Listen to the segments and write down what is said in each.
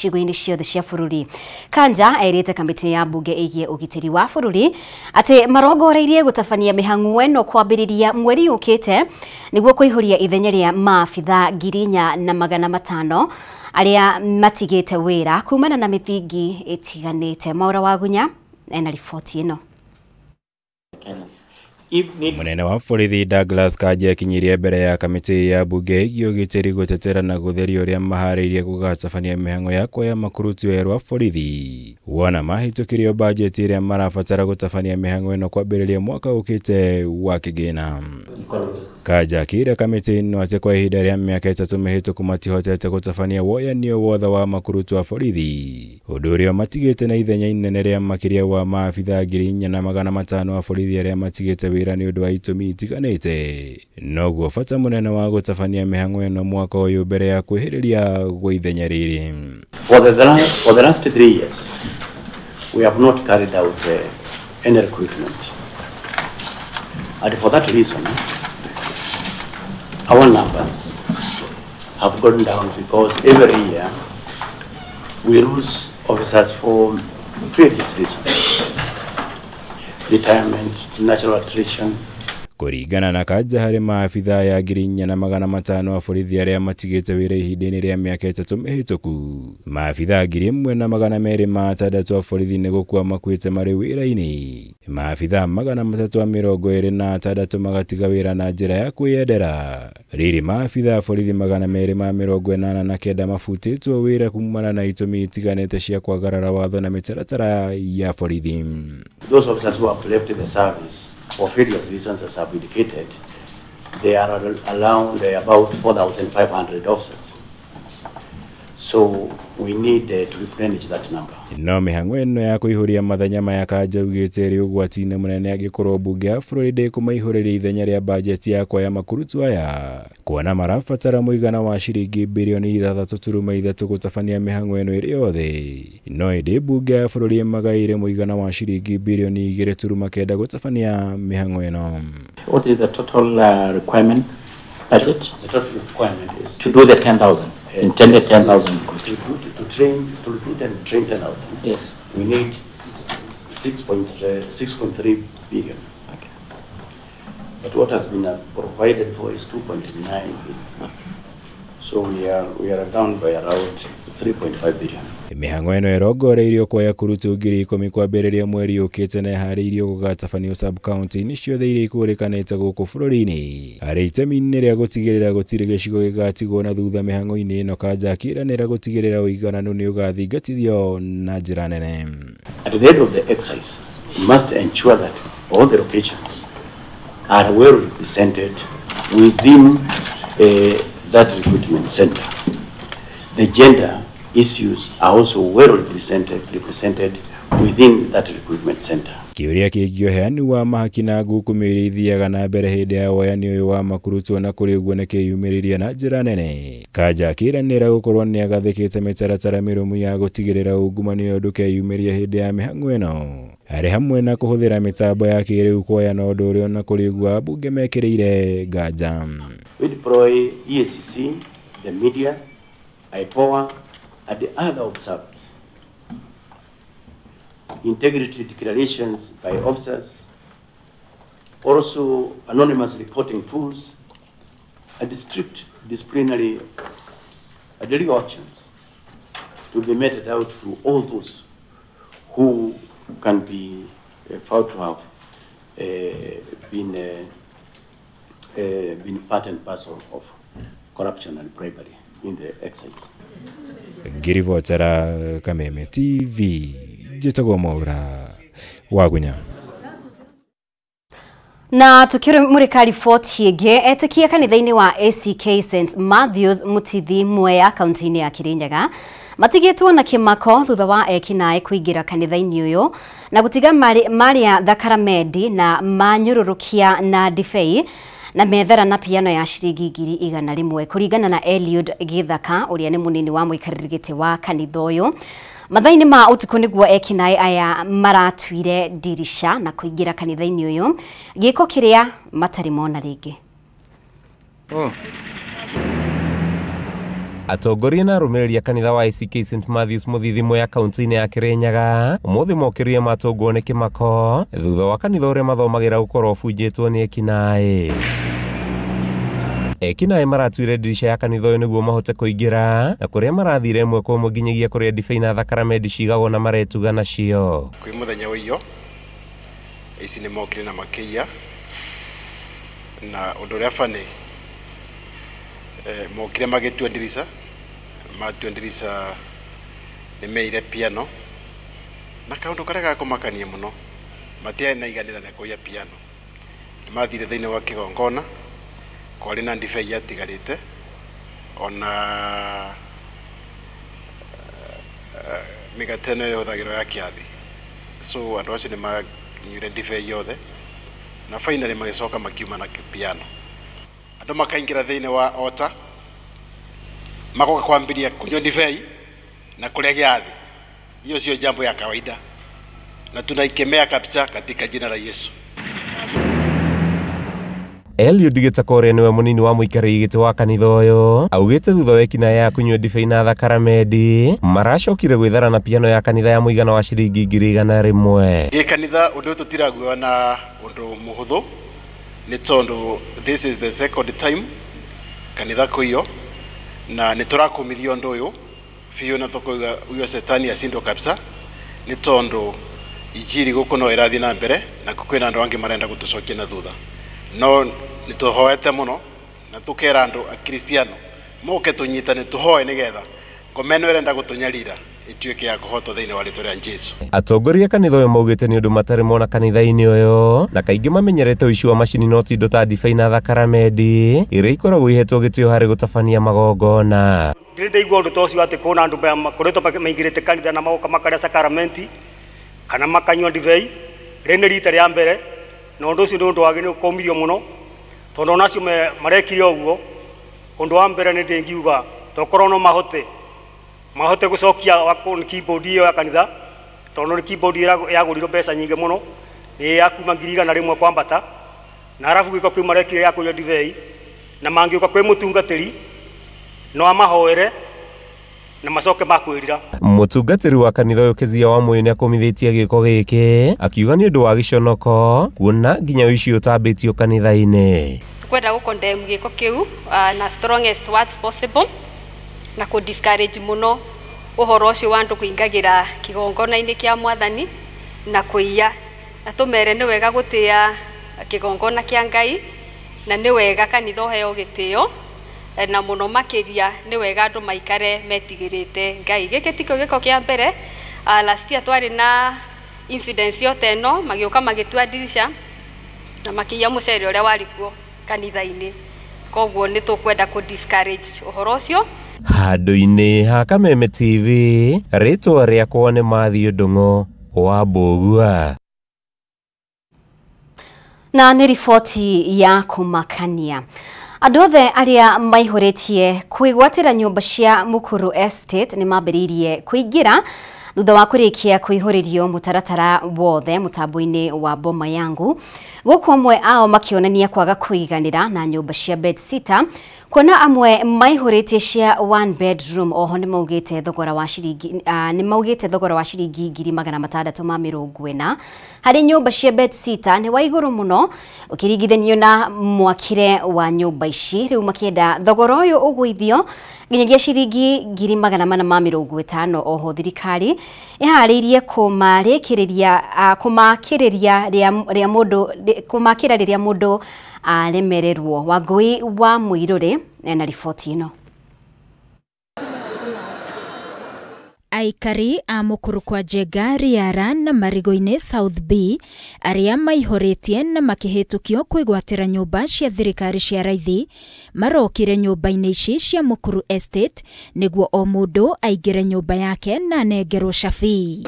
icigo-inĩ ciothe cia bũrũri. Kanja erĩte kamĩtĩ ya mbunge ĩgiĩ ũgitĩri wa bũrũri atĩ marongoreirie gũtabania mĩhang'o ĩno kwambĩrĩria mweri ũkĩte nĩguo kũihũria ithenya rĩa maabitha 4,500 arĩa matigĩte wĩra kumana na mĩthingi ĩtiganĩte. Maura Wagunya ena riboti ĩno. Munene wa borithi Douglas Kanja akinyirie mbere ya kamĩtĩ ya mbunge ĩgiĩ ũgitĩri gũtetera na gũtheria ũrĩa maharĩirie gũgatabania mĩhang'o ya kuoya makurutu erũ a borithi wona mahĩtũkirio bajeti ĩrĩa marabatara gũtabania mĩhang'o ĩno kwambĩrĩria mwaka ũkĩte wa kĩgĩna. Kanja akĩra kamĩtĩ ĩno atĩ kwa ihinda rĩa mĩaka 3 mĩhĩtũku matihotete gũtabania woyanio wothe wa makurutu a borithi, ũndũ ũrĩa matigĩte na ithenya inene rĩa makĩria wa maabitha 4,500 a borithi arĩa matigĩte wĩra nĩ ũndũ wa itũmi itiganĩte. Noguo bata mũnene wa gũtabania mĩhang'o ĩno mwaka ũyũ mbere ya kwĩhĩrĩria gwa ithenya rĩrĩ. For the last 3 years, we have not carried out any recruitment. And for that reason, our numbers have gone down because every year we lose officers for various reasons. Retirement, natural attrition. Kũringana na Kanja harĩ maabitha ya 4,500 a borithi arĩa matigĩte wĩra ihinda-inĩ rĩa mĩaka 3 mĩhĩtũku, maabitha 1,206 a borithi nĩ gũkua makuĩte marĩ wĩra-inĩ, maabitha 326 magatiga wĩra na njĩra ya kwĩyendera, rĩrĩ maabitha a borithi 289 mabutĩtwo wĩra kumana na itũmi itiganĩte cia kwagarara watho na mĩtaratara ya borithi. Those officers who have left the service for various reasons as I've indicated, they are around about 4,500 officers. So we need to replenish that number. No mĩhang'o ĩno ya kũihũria mathenya maya Kanja augĩte ĩrĩ ũgwati-inĩ mũnene angĩkorwo mbunge ya bũrũri ndĩkũmaihũrĩria ithenya rĩa bajeti ya kuoya makurutu aya, kuona marabatara mũigana wa ciringi birioni 6.3 gũtabania mĩhang'o ĩno ĩrĩ yothe. No ĩndĩ mbunge ya bũrũri ĩmagaĩire mũigana wa ciringi birioni 2.9 gũtabania mĩhang'o ĩno. What is the total requirement budget? The total requirement is to do the 10,000. Intended 10,000. To recruit and train 10,000. Yes. We need 6.3 billion. Okay. But what has been provided for is 2.9 billion. So we are down by around 3.5 billion. Mĩhang'o ĩno ĩrongoreirio kuoya kurutu 10,000 kwambĩrĩria mweri ũkĩte na ĩharĩirio gũgatabanio sub-county-inĩ ciothe iria ikũrĩkanĩte gũkũ bũrũri-inĩ. Harĩ itemi-inĩ rĩa gũtigĩrĩra gũtirĩ gĩcigo gĩgatigwo na thutha mĩhang'o-inĩ ĩno, Kanja akĩranĩra gũtigĩrĩra ũigananu nĩ ũgathingatithio na njĩra nene. At the end of the exercise, we must ensure that all the locations are well represented within that recruitment center. The gender issues are also well represented within that recruitment center. Kĩũria kĩgiĩ ũheani wa mahaki na ngukumio iria ithiaga na mbere hĩndĩ ya woyani ũyũ wa makurutu na kũrĩ ũguo nĩkĩyumĩririe na njĩra nene. Kanja akĩranĩra gũkorwo nĩagathĩkĩte mĩtaratara mĩrũmu ya gũtigĩrĩra ungumania ũyũ ndũkeyumĩrie hĩndĩ ya mĩhang'o ĩno, harĩ hamwe na kũhũthĩra mĩtambo ya kĩrĩu kuoya na ũndũ ũrĩa ona kũrĩ ũguo ambunge mekĩrĩire nganja. We deploy EACC, the media, IPOA, and the other observers. Integrity declarations by officers, also anonymous reporting tools, and strict disciplinary and legal actions to be meted out to all those who can be found to have been part and parcel of corruption and bribery in the exercise. Ngĩribotera Kameme TV, njĩtagwo Mwaura Wagunya. Na tukimurika riboti ĩngĩ, etĩkia kanitha-inĩ wa ACK St Matthews Mutithi Mwea kaunti-inĩ ya Kirinyaga matigĩtwo na kĩmako thutha wa ekinaĩ kũingĩra kanitha-inĩ ũyũ na gũtiga marĩa thakaramendi na manyũrũrũkia na ndibei na methera na piano ya ciringi 100,000 kũringana na Eliud Githaka ũrĩa nĩ mũnini wa mũikarĩri gĩtĩ wa kanitha ũyũ. Mathaa-inĩ ma ũtukũ nĩguo ekinaĩ aya maratuire ndirisha na kũingĩra kanitha-inĩ ũyũ, gĩko kĩrĩa matarĩ mona rĩngĩ. Atongoria na arũmĩrĩri a kanitha wa ACK St Matthews Muthithi Mwea kaunti-inĩ ya Kirinyaga ũmũthĩ mokĩrire matũngwo nĩ kĩmako thutha wa kanitha ũrĩa mathomagĩra gũkorwo ũbunjĩtwo nĩ ekinaĩ. Ekinaĩ maratuire ndirica ya kanitha ũyũ nĩguo mahote kũingĩra na kũrĩa marathire ĩmwe kwa ĩmwe nginyagia kũrĩa ndibei na thakaramenti cigagwo na maretuga nacio. Kwĩ mũthenya wa iyo ici nĩ mokire na makĩiya na ũndũ ũrĩa bani mokire magĩtua ndirica matua ndirica nĩ meire piano na kaũndũ karĩa gakũmakania mũno matiarĩ na iganĩra na kũiya piano nĩ mathire thĩinĩ wa kĩgongona kwarĩ na ndibei yatigarĩte ona mĩgate ĩno ĩhũthagĩrwo ya kĩathi so andũ acio nĩ manyuire ndibei yothe na finally magĩcoka makiuma na piano andũ makaingĩra thĩinĩ wa ota magoka kwambiria kunywa ndibei na kũrĩa gĩathi. Hiyo sio jambo ya kawaida na tunaikemea kabisa katika jina la Yesu. Eliud Gĩtakũrĩa nĩwe mũnini wa mũikarĩri gĩtĩ wa kanitha ũyũ augĩte thutha wa ekinaĩ ya kũnyua ndibei na thakaramenti maracokire gwĩthara na piano ya kanitha ya mũigana wa ciringi 100,000. Gĩ kanitha ũndũ ũyũ tũtiraguoya na ũndũ mũhũthũ nĩ tondũ this is the second time kanitha kũiywo na nĩ tũrakũmithia ũndũ ũyũ biũ na tũkauga uyo setani acindwo kabisa nĩ tondũ injiri gũkũ no ĩrathiĩ na mbere na kwĩna andũ angĩ marenda gũtũcokia na thutha no nĩ tũhoete mũno na tũkera andũ akristiano moke tũnyitane tũhoe nĩgetha ngoma ĩno ĩrenda gũtũnyarira ĩtuĩke ya kũhotwo thĩinĩ wa rĩtwa rĩa Jesũ. Atongoria kanitha ũyũ maugĩte nĩ ũndũ matarĩ mona kanitha-inĩ ũyũ na kaingĩ mamenyerete ũici wa macini no ti indo ta ndibei na thakaramenti iria ikoragwo ihetwo gĩtĩo harĩ gũtabania magongona. Ndĩrĩ ndaigua ũndũ ta ũcio atĩ kwĩna andũ makoretwo maingĩrĩte kanitha na magoka makarĩa sakaramenti kana makanyua ndibei. Rĩrĩ nĩ rita rĩa mbere na ũndũ ũcio nĩ ũndũ wagĩrĩirwo kũmithio mũno tondũ ona acio marekire ũguo ũndũ wa mbere nĩ ndĩngiuga tokorwo no mahote gũcokia keyboard ĩyo ya kanitha tondũ nĩ keyboard yagũrirwo mbeca nyingĩ mũno nĩ ya kuma 100,000 kwambata na arabu gĩko kĩu marekire ya kũnyua ndibei na mangĩũka kwĩ mũtungatĩri no amahoere na macoke makwĩrira. Mũtungatĩri wa kanitha ũyũ Kezia Wamuyu nĩ akũmithĩtie gĩko gĩkĩ akiuga nĩ ũndũ wa gĩconoko kuona nginya ũici ũtambĩtio kanitha-inĩ. Tukwenda gũ-condemn gĩko kĩu na strongest words possible na kũ discourage mũno ũhoro ũcio wa andũ kũingagĩra kĩgongona-inĩ kĩa mwathani na kũiya na tũmere nĩ wega gũtĩa kĩgongona kĩa Ngai na nĩ wega kanitha ũheo gĩtĩo na mũno makĩria nĩ wega andũ maikare metigĩrĩte Ngai. Gĩkĩ tikĩo gĩko kĩa mbere. Last year twarĩ na incidents yote ĩno magĩũka magĩtua ndirica na makĩiya mũcere ũrĩa warĩ kuo kanitha-inĩ koguo nĩ tũkwenda kũ discourage ũhoro ũcio. Handũ-inĩ ha Kameme TV rĩtwa rĩakwa nĩ Matthew Ndung'u wa Mbũgua. Na nĩ riboti ya kũmakania. Andũ othe arĩa maihũrĩtie kwĩgwatĩra nyũmba cia Mukuru Estate nĩ mambĩrĩirie kũingĩra thutha wa kũrĩkia kũihũrĩrio mũtaratara wothe mũtambo-inĩ wa Boma Yangu gũkũ amwe ao makĩonania kwaga kũiganĩra na nyũmba cia bed sitter kuona amwe maihũrĩtie cia one bedroom. Oho nĩ maugĩte thogora wa ciringi 640 harĩ nyũmba cia bed sitter nĩ wa igũrũ mũno ũkĩringithanio na mwakĩre wa nyũmba ici. Rĩu makĩenda thogora ũyũ ũgũithio nginyagia ciringi 450. Oho thirikari ĩharĩirie kũmakĩra rĩrĩa mũndũ aremererwo. Wangũi wa Mũirũrĩ na riboti ĩno. Aikari a Mukuru kwa Njenga, Riara na Marigo-inĩ South B arĩa maihũrĩtie na makĩhĩtũkio kwĩgwatĩra nyũmba cia thirikari cia raithi marokire nyũmba-inĩ ici cia Mukuru Estate nĩguo o mũndũ aingĩre nyũmba yake na anengerwo cabi.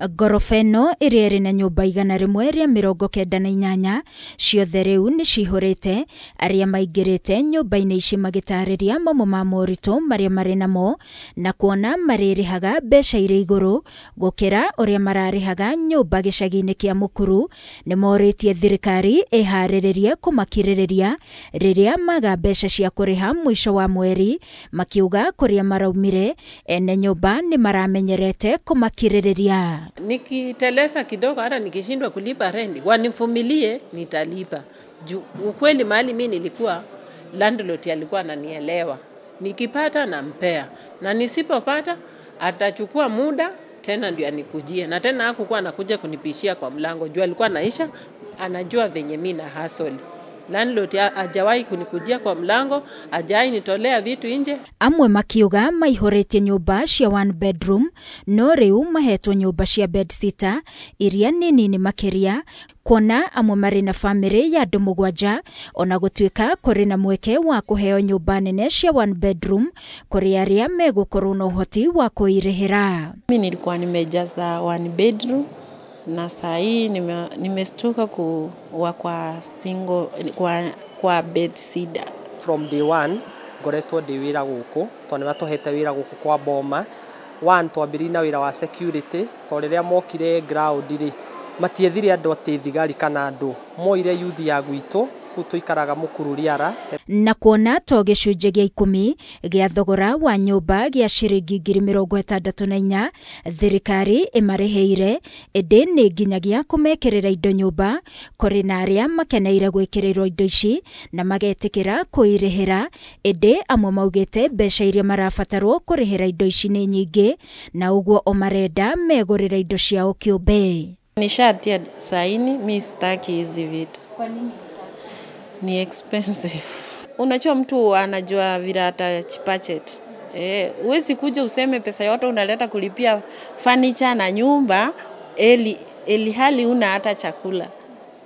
Ngoroba ĩno ĩrĩa ĩrĩ na nyũmba 198 ciothe rĩu nĩ cihũrĩte. Arĩa maingĩrĩte nyũmba-inĩ ici magĩtarĩria mamwe ma moritũ marĩa marĩ namo na kuona marĩrĩhaga mbeca irĩ igũrũ gũkĩra ũrĩa mararĩhaga nyũmba gĩcagi-inĩ kĩa Mukuru. Nĩ morĩtie thirikari ĩharĩrĩrie kũmakirĩrĩria rĩrĩa maga mbeca cia kũrĩha mũico wa mweri, makiuga kũrĩa maraumire ene nyũmba nĩ maramenyerete kũmakirĩrĩria. Nikiteleza kidogo, hata nikishindwa kulipa rent, wanivumilie, nitalipa. Juu ukweli mahali mimi nilikuwa, landlord alikuwa ananielewa. Nikipata nampea, na nisipopata atachukua muda tena ndio anikujie. Na tena hakukuwa anakuja kunipishia kwa mlango, juu alikuwa anaisha, anajua venye mimi na hustle. Landlord hajawahi kunikujia kwa mlango, hajawahi nitolea vitu nje. Amwe makiuga maihũrĩtie nyũmba cia one bedroom no rĩu mahetwo nyũmba cia bed sitter iria nĩ nini makĩria, kuona amwe marĩ na famĩlĩ ya andũ 7, ona gũtuĩka kũrĩ na mweke wa kũheo nyũmba nene cia one bedroom kũrĩ arĩa megũkorwo na ũhoti wa kũirĩhĩra. Mimi nilikuwa nimejaza one bedroom na saa hii nimestuka kuwa kwa single, kwa bed sitter. From day one ngoretwo ndi wira guku to ni matuhete wira guku kwa boma. One twambiririe na wira wa security to riria mokire ground ri matiethire andu ati thigari kana andu moire youth ya gwitu kuu tuikaraga Mukuru Riara. Na kuona to gĩcunjĩ gĩa 10 gĩa thogora wa nyũmba gĩa ciringi 64,000 thirikari ĩmarĩhĩire, ĩndĩ nĩ nginyagia kũmekĩrĩra indo nyũmba. Kũrĩ na arĩa makeneire gwĩkĩrĩrwo indo ici na magetĩkĩra kũirĩhĩra, ĩndĩ amwe maugĩte mbeca iria marabatarwo kũrĩhĩra indo ici nĩ nyingĩ na ũguo o marenda megũrĩra indo ciao kĩũmbe. Nishatia saini, mi sitaki hizi vitu. Kwa nini? Ni expensive. Unajua mtu anajua vile atachipachet. Huwezi kuja useme pesa yote unaleta kulipia furniture na nyumba eli hali una hata chakula.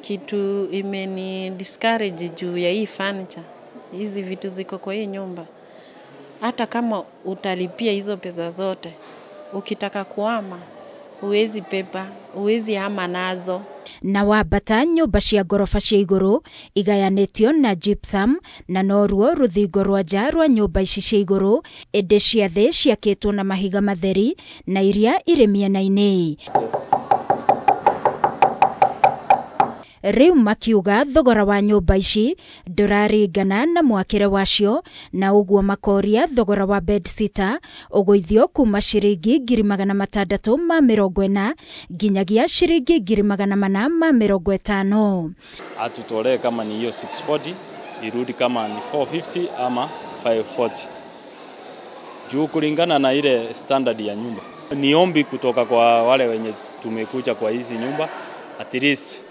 Kitu imeni discourage juu ya hii furniture. Hizi vitu ziko kwa hii nyumba. Hata kama utalipia hizo pesa zote, ukitaka kuhama huwezi pepa, huwezi hama nazo. Na wambata nyũmba cia ngoroba cia igũrũ igayanĩtio na gypsum na noruo rũthingo rwa nja rwa nyũmba ici cia igũrũ, ĩndĩ cia thĩ ciakĩtwo na mahiga matheri na iria irĩ mĩena-inĩ. Rĩu makiuga thogora wa nyũmba ici ndũraringana na mwakĩre wacio, na ũguo makoria thogora wa bed sitter ũgũithio kuma ciringi 640 nginyagia ciringi 450. Atutolee kama ni hiyo 640 irudi kama ni 450 ama 540 juu kulingana na ile standard ya nyumba. Ni ombi kutoka kwa wale wenye tumekuja kwa hizi nyumba, at least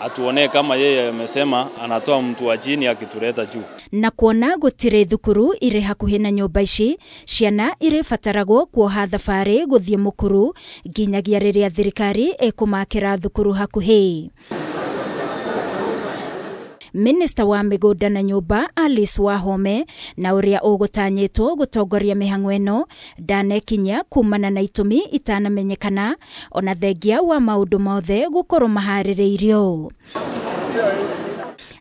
atuone kama yeye amesema anatoa mtu wa chini akituleta juu. Na kuona gutire thukuru iri hakuhi na nyũmba ici, ciana iribataragwo kuoha thabarĩ gũthiĩ Mukuru nginyagia rĩrĩa thirikari ĩkũmakĩra thukuru hakuhĩ. Minista wa mĩgũnda na nyũmba Alice Wahome na ũrĩa ũgũtanyĩtwo gũtongoria mĩhang'o ĩno ndanekinyia kumana na itũmi itanamenyekana, ona thengia wa maũndũ mothe gũkorwo maharĩrĩirio.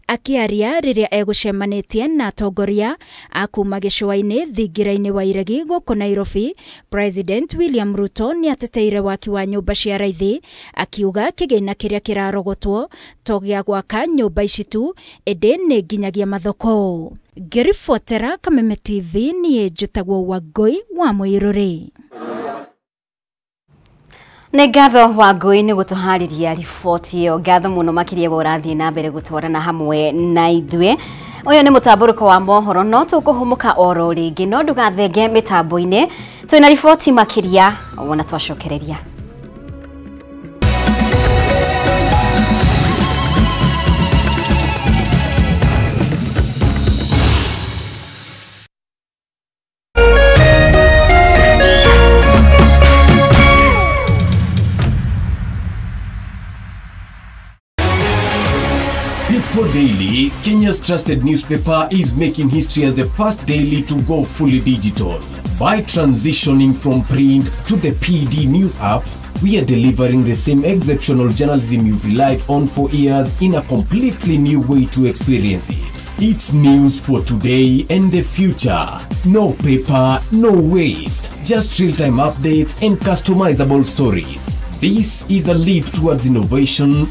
Akiaria rĩrĩa egũcemanĩtie na atongoria a kuma gĩcũa-inĩ thingira-inĩ wa iregi gũkũ Nairobi, President William Ruto nĩateteire waki wa nyũmba cia raithi, akiuga kĩgĩna kĩrĩa kĩrarogotwo to gĩa gwaka nyũmba ici tu, ĩndĩ nĩ nginyagia mathoko. Ngĩribotera Kameme TV, niĩ njĩtagwo Wangũi wa Mũirũrĩ. Nĩ ngatho Wangũi nĩ gũtũharĩria riboti ĩyo. Ngatho mũno makĩria we ũrathiĩ na mbere gũtwarana hamwe na ithuĩ. Ũyũ nĩ mũtambũrũko wa mohoro, no tũkũhũmũka oro rĩngĩ, no ndũgathenge mĩtambo-inĩ, twĩna riboti makĩria wona twacokereria. People Daily, Kenya's trusted newspaper, is making history as the first daily to go fully digital. By transitioning from print to the PD News app, We are delivering the same exceptional journalism you've relied on for years in a completely new way to experience it. It's news for today and the future. No paper, no waste. Just real-time updates and customizable stories. This is a leap towards innovation.